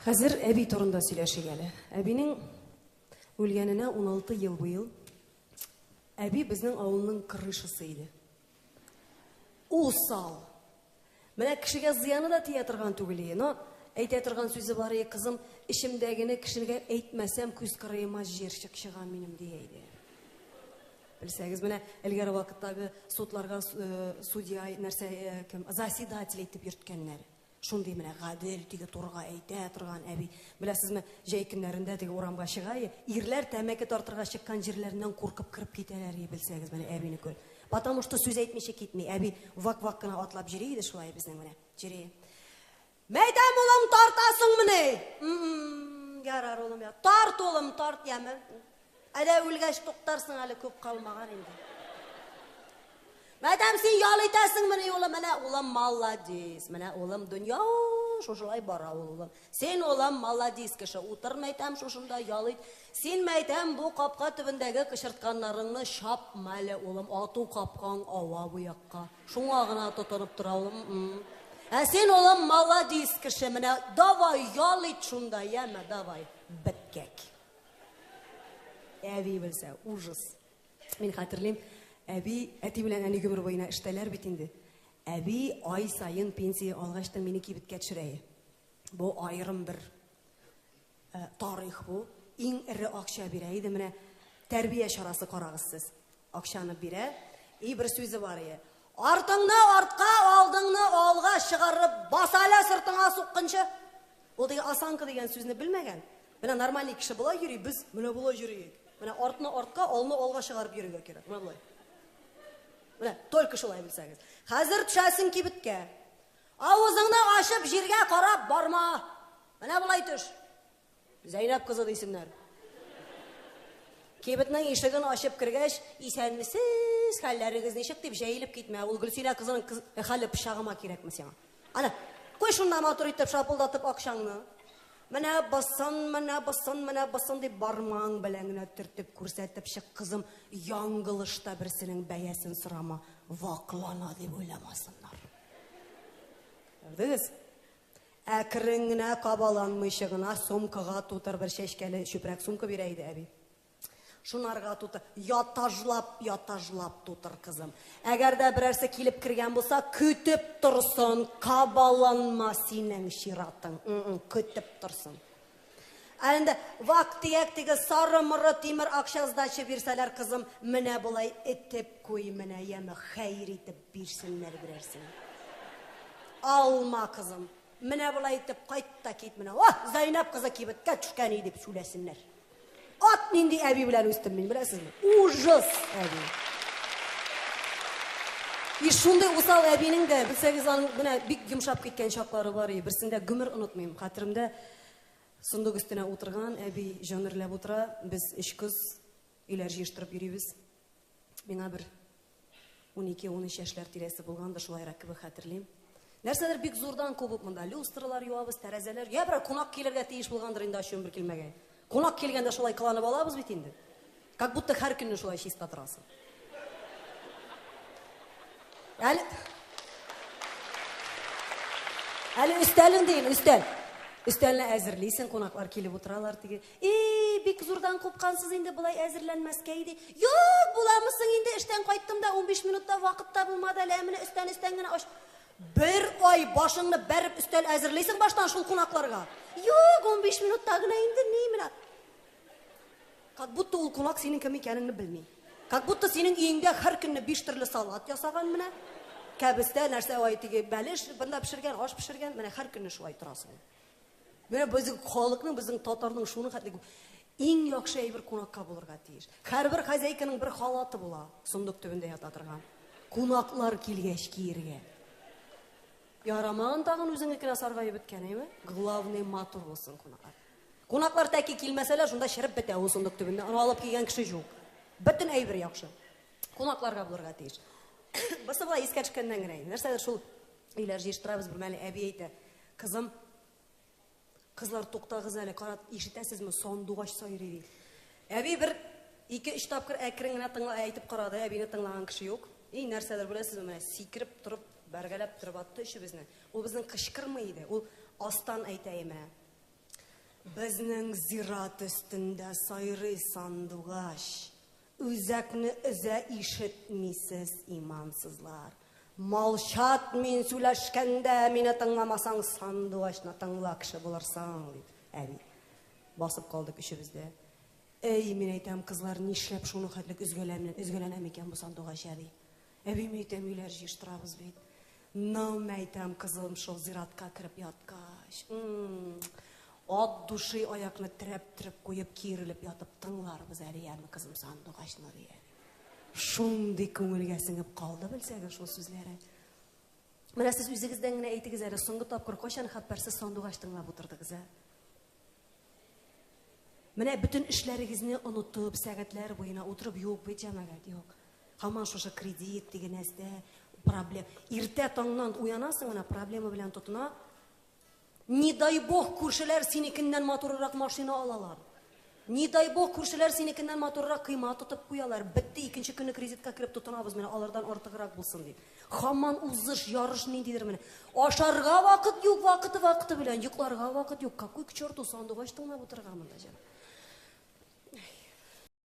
Хәзер әби турында сөйләшик әле. Әбинең үлгәненә 16 ел быел. Әби безнең авылның крышасы иде. Усал. Менә кешегә зыяны да тия торган түгел иде, но әйтә торган сүзе бар иде, кызым, эчемдәгене кешегә әйтмәсәм, күз кырыема җирчек чыга минем, дия иде. Белсәгез, менә элгәре вакыттагы судларга судья, нәрсә, кем, заседатель итеп йөрткәннәр. Шундый менә гадел, теге турыга әйтә торган әби. Беләсезме, җәй көннәрендә теге урамга чыга, ирләр тәмәке тартырга чыккан җирләреннән куркып кереп китәләр, белсәгез, менә әбине күреп. Потому что сүз әйтмичә китми. Әби вак-вак кына атлап йөри иде шулай безнең менә. Йөри. Мәйтәм, улым, тартасыңмыни? Ярар, улым, я. Тарт, улым, тарт, яме. Әле үлгәч туктарсың, әле күп калмаган инде. Мәдәм, син ял итәсеңмени, улым? Менә улым молодец. Менә улым дөнья шушылай бара ул, улым. Син, улым, молодец кеше. Утыр, мәйтәм, шушында ял ит. Син, мәйтәм, бу капка төбендәге кычыртканнарыңны чапма әле, улым. Ату капкаң ава бу якка. Шуңа гына тотынып тора, улым. Ә син, улым, молодец кеше. Менә давай ял ит шунда, яме, давай. Беткәк. Әби белсә, ужас. Мин хәтерлим, әби, әти белән әни гомер буена эштәләр бит инде. Әби ай саен пенсия алгач та мине кибеткә төшерә. Бу аерым бер тарих бу. Иң эре акча бирә иде. Менә тәрбия чарасы карагыз сез. Акчаны бирә. И бер сүзе бар иде. Артыңны артка, алдыңны алга чыгарып бас әле сыртыңа суккынчы. Ул теге осанка дигән сүзне белмәгән. Менә нормальный кеше болай йөри, без менә болай йөрик. Менә артны артка, алны алга чыгарып йөрергә кирәк. Менә болай. Менә только шулай белсәгез. Хәзер төшәсең кибеткә. Авызыңны ачып җиргә карап барма. Менә болай төш. Зәйнәп кызы дисеннәр. Кибетнең ишеген ачып кергәч, исәнмесез, хәлләрегез ничек дип җәелеп китмә. Ул Гөлсинә кызының хәле пычагыма кирәкме сиңа? Ана, куй шунда матур итеп шапылдатып акчаңны. Менә бассын, менә бассын, менә бассын дип бармагың белән генә төртеп күрсәтеп чык, кызым, яңгылышта берсенең бәясен сорама, ваклана дип уйламасыннар. Күрдегез? Әкрен генә кабаланмыйча гына сумкага тутыр бер чәчкәле чүпрәк сумка бирә иде әби. Шунарга тутыр, ятажлап, ятажлап тутыр, кызым. Әгәр дә берәрсе килеп кергән булса, көтеп торсын, кабаланма синең чиратың. Көтеп торсын. Ә инде вак-төяк теге сары-мыры тимер акча сдача бирсәләр, кызым, менә болай этеп куй, менә яме хәер итеп бирсеннәр берәрсен. Алма, кызым. Менә болай итеп кайт та кит менә. О, Зәйнәп кызы кибеткә төшкән иде дип сүләсеннәр. Ат нинди әби белән үстем мин, беләсезме? Ужас әби. И шундый усал әбинең дә, белсәгез, аның менә бик йомшап киткән чаклары бар. И берсендә гомер онытмыйм, хәтеремдә сундук өстенә утырган әби җан эрләп утыра. Без өч кыз өйләр җыештырып йөрибез. Миңа бер 12-13 яшьләр тирәсе булгандыр, шулайрак кебек хәтерлим. Нәрсәдер бик зурдан кубып монда. Люстралар юабыз, тәрәзәләр. Я берәр кунак килергә тиеш булгандыр инде ачуым бер килмәгәй. Кунак килгәндә шулай кыланып алабыз бит инде. Как будто һәр көнне шулай чиста торасың. Әле Әле өстәлең диген, өстәл. Өстәлне әзерлисең, кунаклар килеп утыралар теге. И, бик зурдан купкансыз инде, болай әзерләнмәскә иде. Юк, буламы соң инде, эштән кайттым да 15 минутта вакыт та булмады әле, ә менә өстән өстән генә ач. Бер ай башыңны бәреп өстәл әзерлисең баштан шул кунакларга. Юк, 15 минутта гына инде ни менә. Как будто ул кунак синең кем икәнеңне белми. Как будто синең өеңдә һәр көнне 5 төрле салат ясаган менә. Кәбестә нәрсә ай теге бәлеш бында пешергән, аш пешергән, менә һәр көнне шулай торасың. Менә безнең халыкның, безнең татарның шуны хәтле иң яхшы әйбер кунакка булырга тиеш. Һәрбер хозяйканың бер халаты була, сундук төбендә ята торган. Кунаклар килгәч киергә. Ярамаган тагын үзеңнекенә саргаеп беткән, әйме? Главный матур булсын кунаклар. Кунаклар тәки килмәсәләр, шунда череп бетә ул сундук төбендә. Аны алып килгән кеше юк. Бөтен әйбер яхшы. Кунакларга булырга тиеш. Бусы болай искә төшкәннән генә. Нәрсәдер шул өйләр җыештырабыз, бер мәле әби әйтә. Кызым, кызлар туктагыз әле, карат, ишетәсезме, сандугач сайрый ди. Әби бер ике-өч тапкыр әкрен генә тыңла әйтеп карады, әбине тыңлаган кеше юк. И нәрсәдер беләсезме, менә сикереп торып, бәргәләп торып атты өчебезне. Ул безнең кычкырмый иде, ул астан әйтә менә. Безнең зират өстендә сайрый сандугач. Үзәкне өзә ишетмисез, имансызлар. Молчат мин сөйләшкәндә, мине тыңламасаң, сандугачны тыңла кеше булырсың, дип әби. Басып калдык өчебез дә. Әй, мин әйтәм, кызлар, нишләп шуны хәтлек өзгәләнә, өзгәләнәм икән бу сандугач әби. Әби, мин әйтәм, өйләр җыештырабыз бит. Ну, әйтәм, кызым, шул зиратка кереп яткач. От души аякны терәп-терәп куеп, киерелеп ятып тыңларбыз әле, яме, кызым, сандугачны, ди әби. Шундый күңелгә сеңеп калды, белсәгез, шул сүзләре. Менә сез үзегездән генә әйтегез әле, соңгы тапкыр кайчан хәбәрсез сандугач тыңлап утырдыгыз, ә? Менә бөтен эшләрегезне онытып, сәгатьләр буена утырып, юк бит, җәмәгать, юк. Һаман шушы кредит дигән нәрсә, проблем. Иртә таңнан уянасың, менә проблема белән тотына. Не дай бог, күршеләр синекеннән матуррак машина алалар. Не дай бог, күршеләр синекеннән матуррак кыйма тотып куялар. Бетте, икенче көнне кредитка кереп тотынабыз, менә алардан артыграк булсын дип. Һаман узыш, ярыш ниндидер менә. Ашарга вакыт юк, вакыты-вакыты белән, йокларга вакыт юк. Какой к черту сандугач тыңлап утырырга монда, җаным.